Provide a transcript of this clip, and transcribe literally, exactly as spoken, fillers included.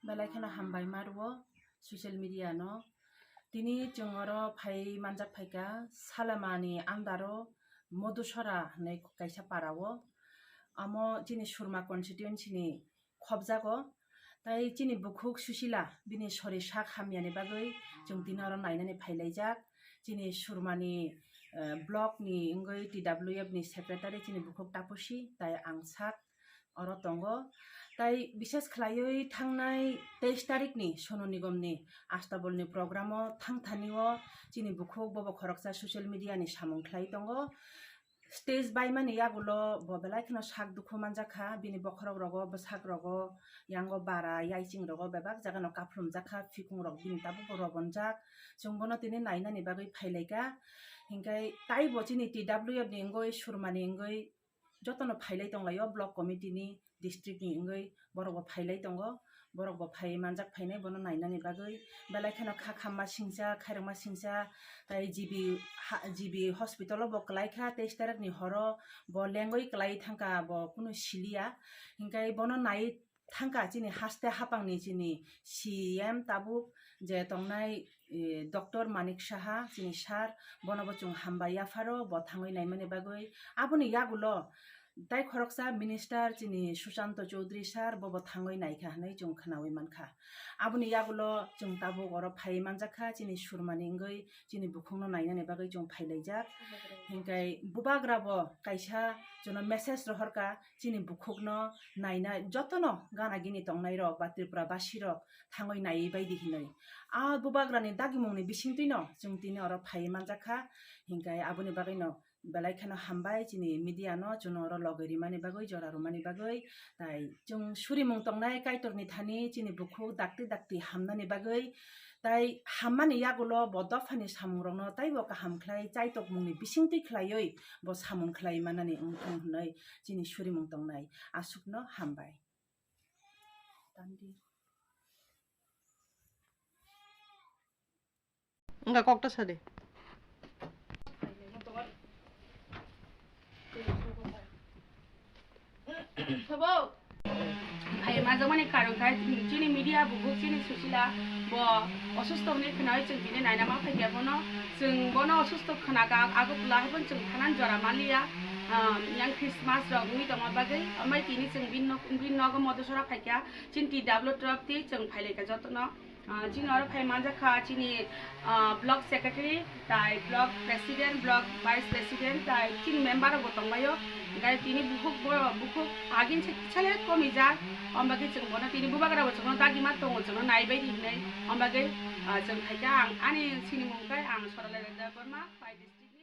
Belai kheno hambai ma rwo social media no. Tini chwng oro phai manjak phaikha Salamani andaro Modusora hinwi kaisa para o. Amo chini Surma constituency ni khobjago. Tai chini bukhuk Susila bini sori sak hamyani bagwi chwng tini oro nainani phailaijak. Chini Surmani, eh, block ni wngwi T W F ni secretary chini bukhuk Tapusi tai ang sak oro tongo. Tai bises khlaiwi thangnai teis tarikni Sonu Nigomni Astabolni programo thangthani o chini bukhuk bobo khoroksa social media ni samung khlai tongo. Stage baimani yagulo bo belai kheno sak dukhu manjakha, bini bokhorok rogo, bwsak rogo, yango bara, yaiching rogo bebak jagano kaphlumjakha, phikhung rok bini tabukbo rogonjak. Chwng bono tini nainani bagwi phailaikha. Hinkhe taibo chini T W F ni wngwi, Surmani wngwi jotono phailai tonglaio, block committee ni, district ni wngwi borok bo phailai tongo. Borok bo phai manjak phainai bono nainani bagwi. Belai kheno kha khamma singcha, khairokma singcha, tai G B ha-, G B hospital o bo kwlai kha, teis tarik ni horo bo lengwi kwlai thangkha, bo kunu siliya. Hinkhe bono nai thangkha chini haste hapangni chini C M tabuk je tongnai, eh, Doctor Manik Saha, chini sir, bono bo chwng hambai yapharo, bo thangwi naimani bagwi. Aboni yagulo tai khoroksa minister chini Susanto Chowdhury sir, bo bo thangwi naikha hinwi chwng khnawi mankha. Aboni yagulo chwng tabuk oro phai manjakha, chini Surmani wngwi chini bukhukno nainani bagwi chwng phailaijak. Hinkhe bubagra bo kaisa chwngno message rohorkha, chini bukhukno naina jotono gana gini tongnairok ba Tripura basirok thangwi naiwi baidi hinwi. A bubagrani dagimungni bisingtwino chwng tini oro phaiwi manjakha. Hinkhe aboni bagwino belai kheno hambai chini media no chwngno oro logwi rimani bagwi, jora rwmani bagwi. Tai chwng surimung tongnai Kaitorni thani chini bukhuk dakti dakti hamnani bagwi. Tai hammani yagulo bo dophani samungrokno taibo kaham khlai chaitokmungni bisingtwi khlaiwi bo samung khlai manani wngthong hinwi chini surimung tongnai. Aswkno hambai. Tamdi. Wngkha kokta sadi. Phai manjakmani karon khe chini media bukhuk chini Susila bo osusto hwnwi khnawi chwng tini naina ma phaikha bono. Chwng bono osusto khna kha Agartala hai bono chwng thanan jora manliya. Yang Christmas rok wngwi tongma bagwi. Amai tini chwng bini nok, bini nogo Modusora phaikha. Chini T W F twi chwng phailaikha jotono. Ah, chini oro phai manjakha chini, ah, block secretary, tai block president, block vice president, tai chini member rok bo tongbaio. Hinkhe tini bukhuk bo, bukhuk agin se kisa le komijak, omo bagwi chwng bono tini bubagra bo chwngno dagima tongo, chwngno naibaidi hinwi, omo bagwi, ah, chwng phaikha ang ani sinimung khe ang Sorala Debbarma, pai district.